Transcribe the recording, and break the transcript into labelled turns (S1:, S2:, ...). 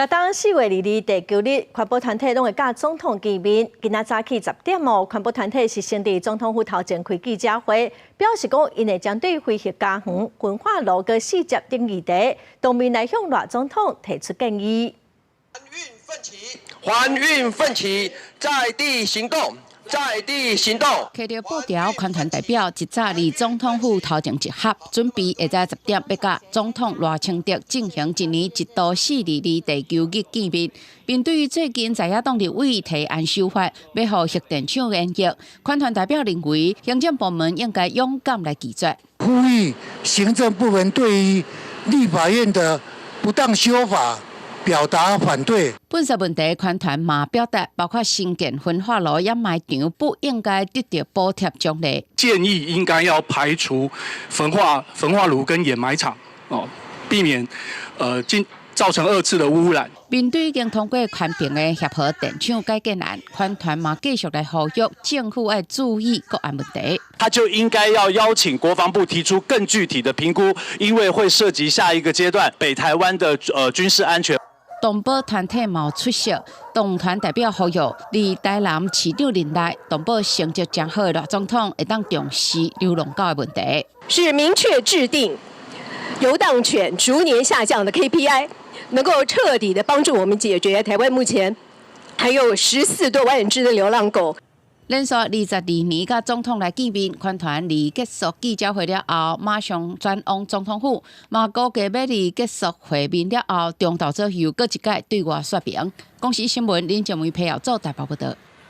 S1: 逐冬4月22地球日，環保團體攏會佮總統見面。今仔早起10點哦，環保團體是先佇總統府頭前開記者會，表示講𪜶會針對非核家園、焚化爐佮四接等議題，當面來向賴總統提出建議。
S2: 環運奮起，環運奮起，在地行動。在地行動。
S3: 提著布條，環團代表一早佇總統府頭前集合，準備下晝10點欲佮總統賴清德進行一年一度4·22地球日見面。面對最近在野黨立委提案修法，欲予核電廠延役，環團代表認為行政部門應該勇敢來拒絕。
S4: 呼籲行政部門對於立法院的不當修法表達反對。
S3: 糞埽問題，環團嘛表達，包括新建焚化爐掩埋場不應該得到補貼獎勵。
S5: 建議應該要排除焚化爐跟掩埋場，哦，避免進造成二次的污染。
S3: 面對已經通過環評的協和電廠改建案，環團嘛繼續來呼籲政府愛注意國安問題。
S6: 他就應該要邀請國防部提出更具體的評估，因為會涉及下一個階段北台灣的軍事安全。
S3: 動保團體嘛有出席，動團代表呼籲，佇台南市長任內，動保成績誠好的賴總統會當重視流浪狗的問題。
S7: 是明確制定遊蕩犬逐年下降的 KPI，能夠徹底的幫助我們解決台灣目前還有14多萬隻的流浪狗。
S3: 連續22年佮總統來見面，環團佇結束記者會了後，馬上轉往總統府，嘛估計欲佇結束會面了後，中晝左右閣一擺對外說明。公視新聞林靜梅配合做台北報道。